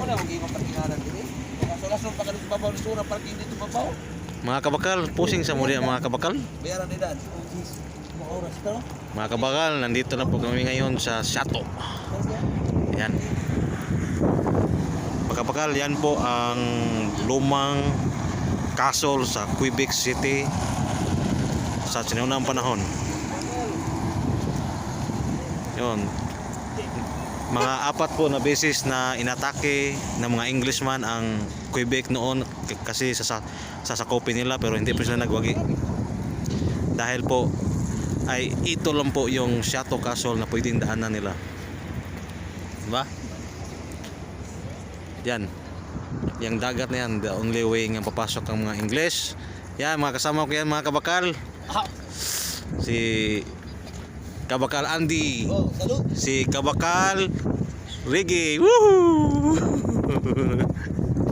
na huwag yung parkingalan din eh. Kaso-lason pa ka dito babaw ni Sura parking dito babaw. Mga kabakal, pusing sa muli mga kabakal. Bayaran ni Dan. Mga oras to. Mga kabakal, nandito na po kami ngayon sa Shato. Yan. Mga kabakal, yan po ang lumang castle sa Quebec City sa sinaunang panahon. Yun. Mga apat po na beses na inatake ng mga Englishman ang Quebec noon kasi sasakopin nila, pero hindi po sila nagwagi. Dahil po ay ito lang po yung Chateau Castle na pwedeng daanan nila. Diba? Yan. Yung dagat na yan, the only way nga papasok ang mga English. Yan, mga kasama ko yan mga kabakal. Si Kabakal Andy. Oh, salud. Si Kabakal Reggae. Woohoo!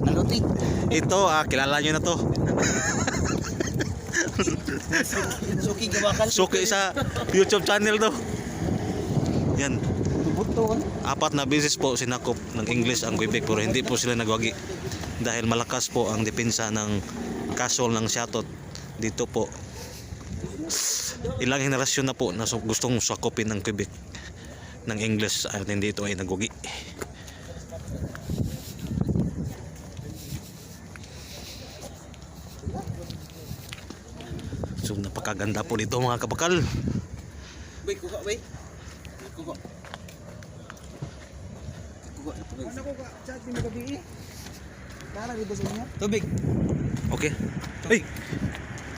Saluti. Ito, kilala nyo na to. Suki Kabakal. Suki sa YouTube channel to. Yan. Buto kan. 4 na beses po sinakop ng English ang Quebec, pero hindi po sila nagwagi. Dahil malakas po ang depensa ng castle ng Chateau dito po. Ilang henerasyon na po na gustong sakopin ng Quebec ng English at hindi ito ay nagwagi. So napakaganda po dito mga kabakal. Bay, kuha, bay. Kuha. Kuha. Ano ko ka chat din gabi eh. Kara dito sa inyo. Tubig. Okay. Ay!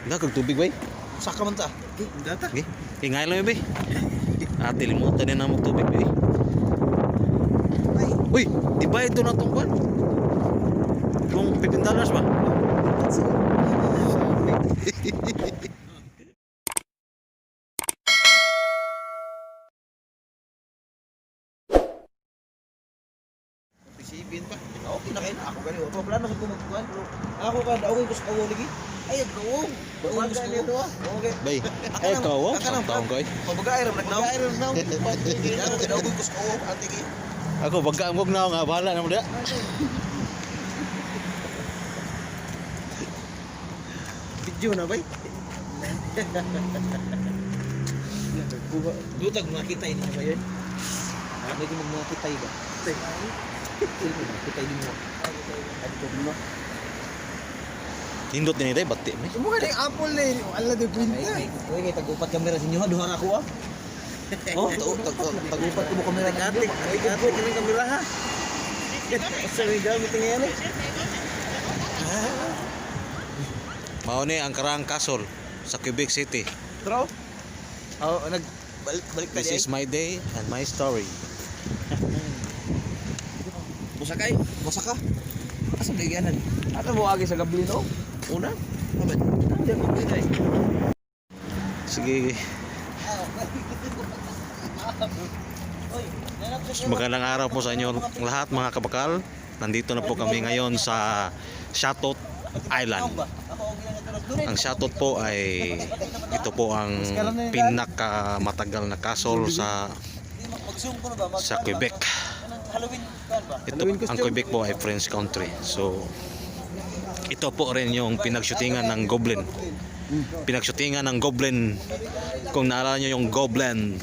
Nagkag tubig bay. Saka man ta. Data. Okay. Ingay lang yun bay. Ate limutan din na mo tubig bay. Ay, Uy! Di ba ito na itong kwan? Yung $15 ba? Isipin pa. Okay na kayo. Ako ganito. Problema sa kumagkuhan. Ako ka, daugay ko sa kawo lagi. Ay, kawo. Daugay ko sa kawo. Okay. Bay. Ay, ikaw oh. Saan taong ko eh. Pabagay ram nagnaw. Pabagay ram nagnaw. Daugay ko sa kawo. Ate ki. Ako, bagkaangkog na ako nga. Bahala na mo diya. Video na bay. Dutag mga kita ini ba yun? May di mga kita ba? Kita ini mo. Adi ko mo. Hindot din ito bati mo. mo ka ding apple eh. Ala de kwinta. Ay, tagupat kamera sa inyo ha. Duha ako ha. Oh, tagupat ko mo kamera ni ate. Ay, ate kini kamera ha. Sorry gamit ngayon eh. Mao ni ang karang castle sa Quebec City. Bro. Oh, balik This is my day and my story. Busa kay, busa ka. Asa diganan? Ato mo agi sa gabi no? Una. Abad. Hindi ko pinay. Sige. Magandang araw po sa inyo lahat mga kabakal. Nandito na po kami ngayon sa Chateau Island. Ang Chateau po ay ito po ang pinakamatagal na castle sa Quebec. Ito ang Quebec po ay French country. So ito po rin yung pinagshootingan ng Goblin. Pinagshootingan ng Goblin. Kung naalala nyo yung Goblin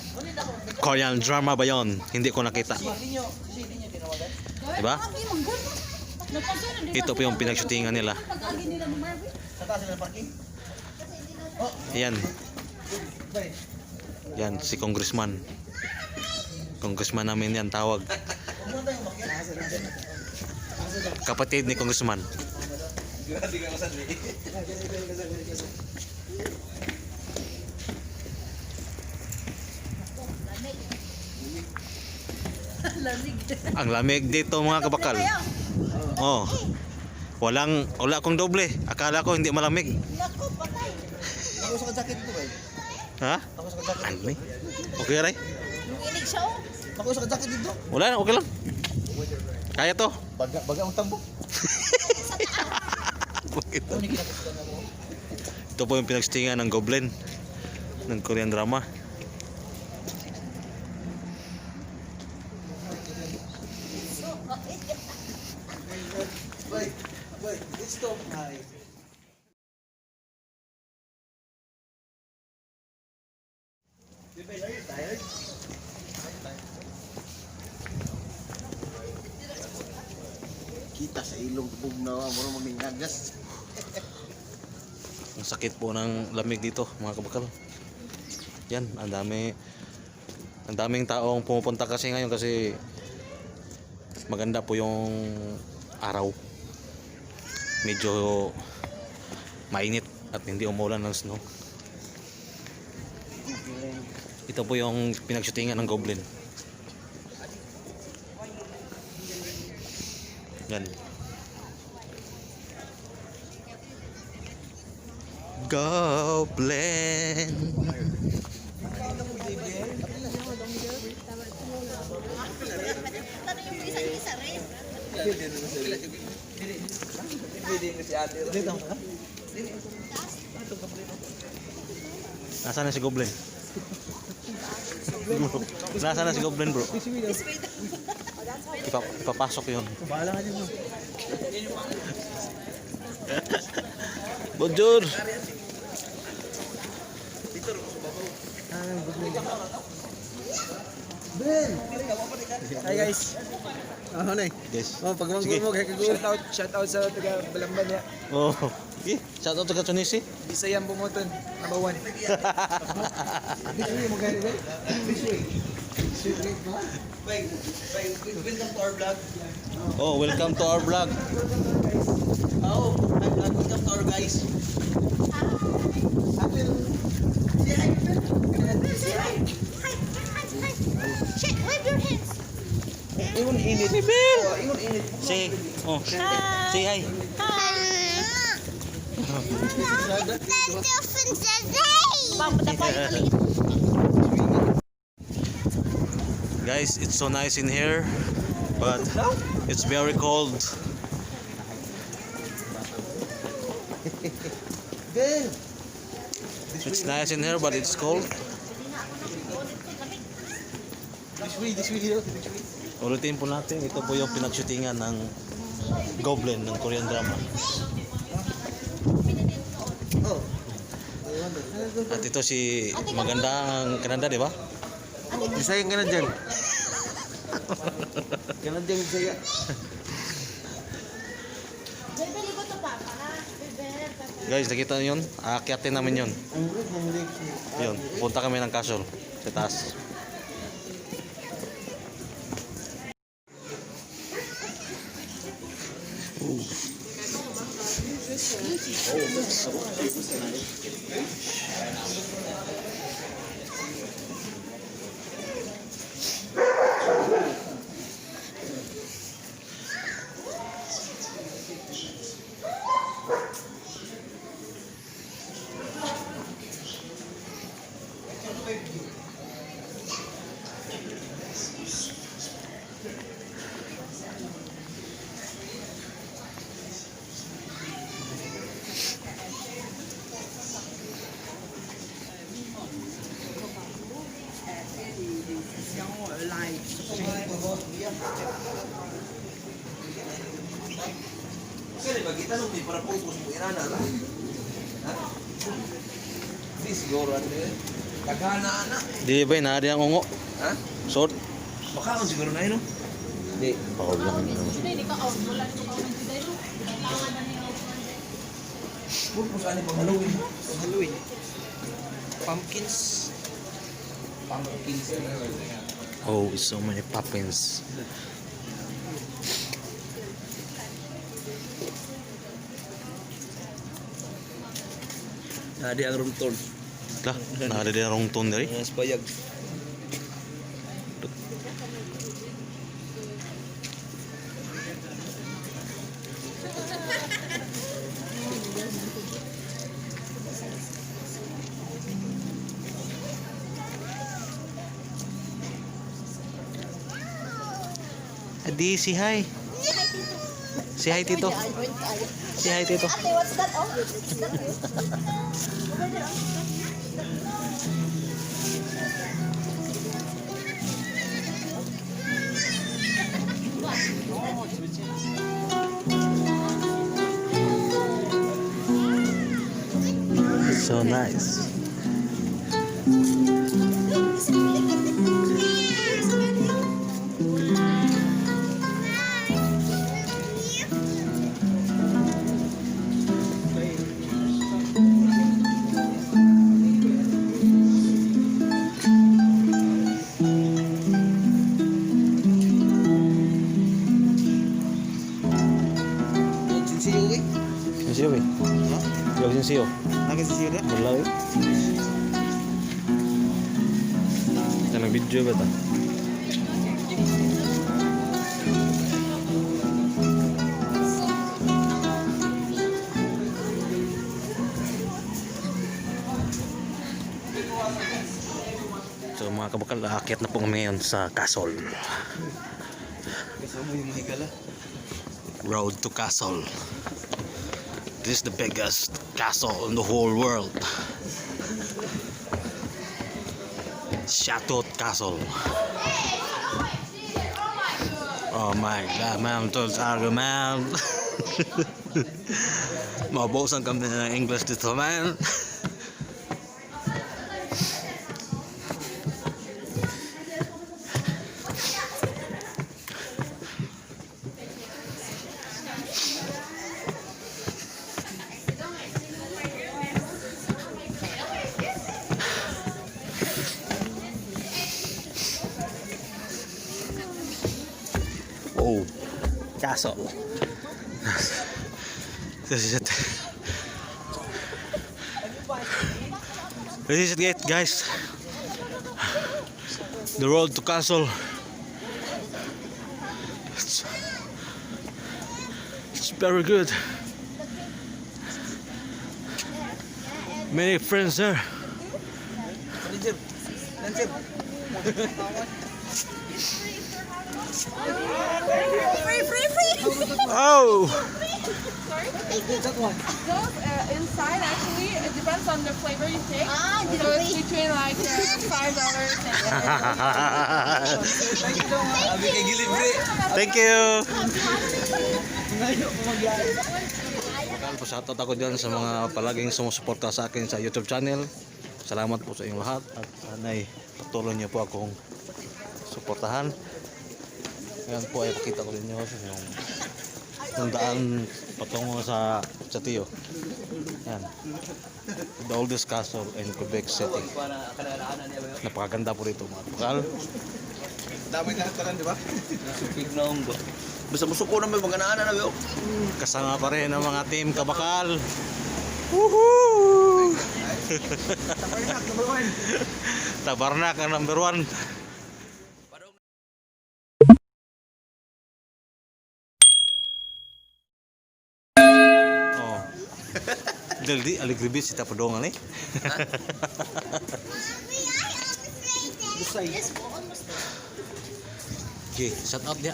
Korean drama ba yon? Hindi ko nakita. Diba? Ito po yung pinagshootingan nila. Yan. Yan si Congressman. Congressman namin yan tawag. Kapatid ni Congressman. Ang lamig dito mga kabakal. Oh. Wala akong doble. Akala ko hindi malamig. Ako sa jacket ko bay. Ha? Ako sa jacket. Ano eh? Okay ray? Ilig siya oh. Ako sa jacket dito. Wala na, okay lang. Kaya to. Baga ang tambo. Ito po yung pinagstingan ng Goblin ng Korean drama. Stop. Ay. Are you tired? Kita sa ilong tubog na mo mamingagas. Ang sakit po ng lamig dito mga kabakal. Yan, ang daming taong pumupunta kasi ngayon kasi maganda po yung araw. Medyo mainit at hindi umulan ng snow. Ito po yung pinagshootingan ng Goblin. Yan. Goblin. Nasaan na si Goblin? Nasaan na si Goblin, bro? Ipapasok yun. Bahala ka dito. Bonjour! Ben! Hi guys. Ano na eh? Yes. Oh, pag mo kay shout out sa taga Balamban ya. Oh. Okay. Shout out to Tunisi. Bisayang bumoton. Number 1. Bisay mo gani ba? Bisay. Wait, welcome to our vlog. Oh, welcome to our vlog. Oh, welcome to our guys. Shit, wave your hands. Ingon init. Ingon init. Say, oh. Say hi. Guys, it's so nice in here, but it's very cold. Ben. It's nice in here, but it's cold. This way. Ulitin po natin, ito po yung pinagshootingan ng Goblin ng Korean drama. Oh. At ito si magandang Canada, di ba? Bisaya ka na dyan. Ganun dyan Bisaya. Guys, nakita nyo yun? Aakyatin namin yun. Yun, punta kami ng castle sa taas. Kasi pag itanong di para focus mo irana na. Ha? Di siguro ano yun. Taghana na. Di ba na ang ungo? Ha? Sword? Baka kung siguro na yun. No? Di. Pakol lang. Huwag mo saan pang Halloween. Halloween. Pumpkins. Oh, so many pumpkins. Nadi ang room tour. Lah, na ada din rong ton dari. Yes, payag. Adi, si hi. Si hi tito. Si hi tito. Ate, what's that? Oh, it's not you. Over there, oh. So nice. Sinsiyo eh. Sinsiyo eh. Yung sinsiyo. Lagi sinsiyo dia. Wala eh. Nag-video ba ito? So mga kabakal, aakyat na po kami ngayon sa Castle. Kasama yung mga higala. Road to Castle. This is the biggest castle in the whole world. Chateau Castle. Oh my God, man, to talaga, man. Mabusan kami ng English dito, man. Oh, castle. This is it. This is it, guys. The road to castle. It's very good. Many friends there. Lanjut. Lanjut. Oh, Those inside actually it depends on the flavor you take. So it's between like $5 and Abi kay gilid bre. thank you. Ngayo ko magyari. Pasyatot ako dyan sa mga palaging sumusuporta sa akin sa YouTube channel. Salamat po sa inyong lahat at sana'y patuloy niyo po akong suportahan. Ngayon po ay pakita ko ninyo yung daan patungo sa Tiyo. Yan. The oldest castle in Quebec City. Napakaganda po rito mga kapakal. Dami na tanan di ba? Supig na umbo. Basta musuko na may mga naanan na yo. Kasama pa rin ang mga team kabakal. Woohoo! Tabarnak number 1. Tabarnak ang number 1. Oh. Daldi aligribis si tapadongan eh. Okay, shout out dia.